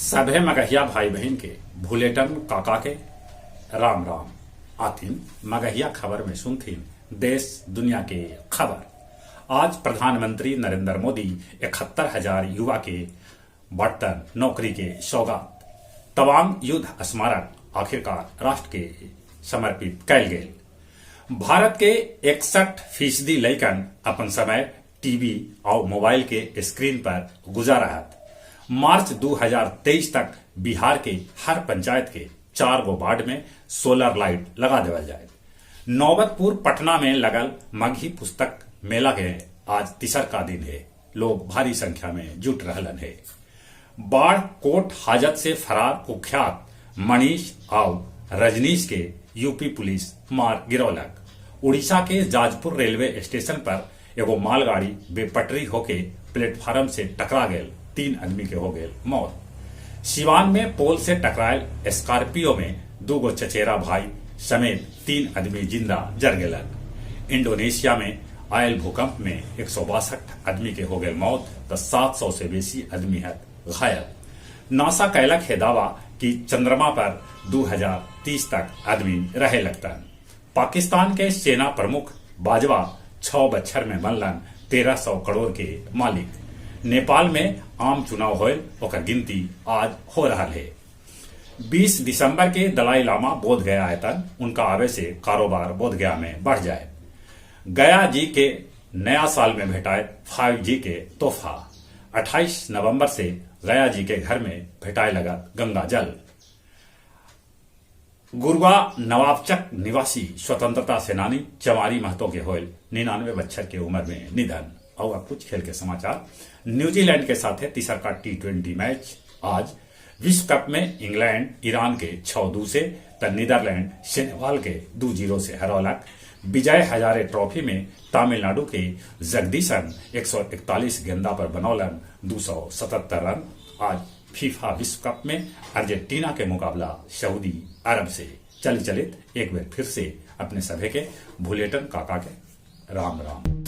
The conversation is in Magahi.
सभे मगहिया भाई बहिन के भुलेटन काका के राम राम। आथिन मगहिया खबर में सुनथिन देश दुनिया के खबर। आज प्रधानमंत्री नरेंद्र मोदी 71,000 युवा के बांटतन नौकरी के सौगात। तवांग युद्ध स्मारक आखिरकार राष्ट्र के समर्पित कैल गेल। भारत के 61% लइकन अपन समय टीवी आउ मोबाइल के स्क्रीन पर गुजारऽ हथ। मार्च 2023 तक बिहार के हर पंचायत के 4 गो वार्ड में सोलर लाइट लगा देवल जायत। नौबतपुर पटना में लगल मगही पुस्तक मेला के आज तिसरका दिन हे। लोग भारी संख्या में जुट रहलन हे। बाढ़ कोर्ट हाजत से फरार कुख्यात मनीष आउ रजनीश के यूपी पुलिस मार गिरौलक। उड़ीसा के जाजपुर रेलवे स्टेशन पर एगो मालगाड़ी बेपटरी होके प्लेटफार्म से टकरा गेल, 3 आदमी के हो गेल मौत। सिवान में पोल से टकरायल स्कॉर्पियो में 2 गो चचेरा भाई समेत 3 आदमी जिंदा जर गेलन। इंडोनेशिया में आयल भूकंप में 162 आदमी के हो गेल मौत त 700 से बेसी आदमी हथ घायल। नासा कैलक हे दावा कि चंद्रमा पर 2030 तक आदमी रहे लगतन। पाकिस्तान के सेना प्रमुख बाजवा 6 बच्छर में बनलन 1300 करोड़ के मालिक। नेपाल में आम चुनाव होयल, ओकर गिनती आज हो रहल हे। 20 दिसंबर के दलाई लामा बोध गया आयतन, उनका आवे से कारोबार बोध गया में बढ़ जाए। गया जी के नया साल में भेटाए 5G के तोहफा। 28 नवंबर से गया जी के घर में भेटाए लगा गंगा जल। गुरुआ नवाबचक निवासी स्वतंत्रता सेनानी चमारी महतो के होयल 99 बच्छर के उम्र में निधन। और अब कुछ खेल के समाचार। न्यूजीलैंड के साथ है तीसरा का T20 match आज। विश्व कप में इंग्लैंड ईरान के 6-2 से त नीदरलैंड सेनेगाल के 2-0 से हरौलक। विजय हजारे ट्रॉफी में तमिलनाडु के जगदीशन 141 गेंदा पर बनौलन 277 रन। आज फीफा विश्व कप में अर्जेंटीना के मुकाबला सऊदी अरब से। चल चलित एक बार फिर से अपने सभे के भुलेटन काका के राम राम।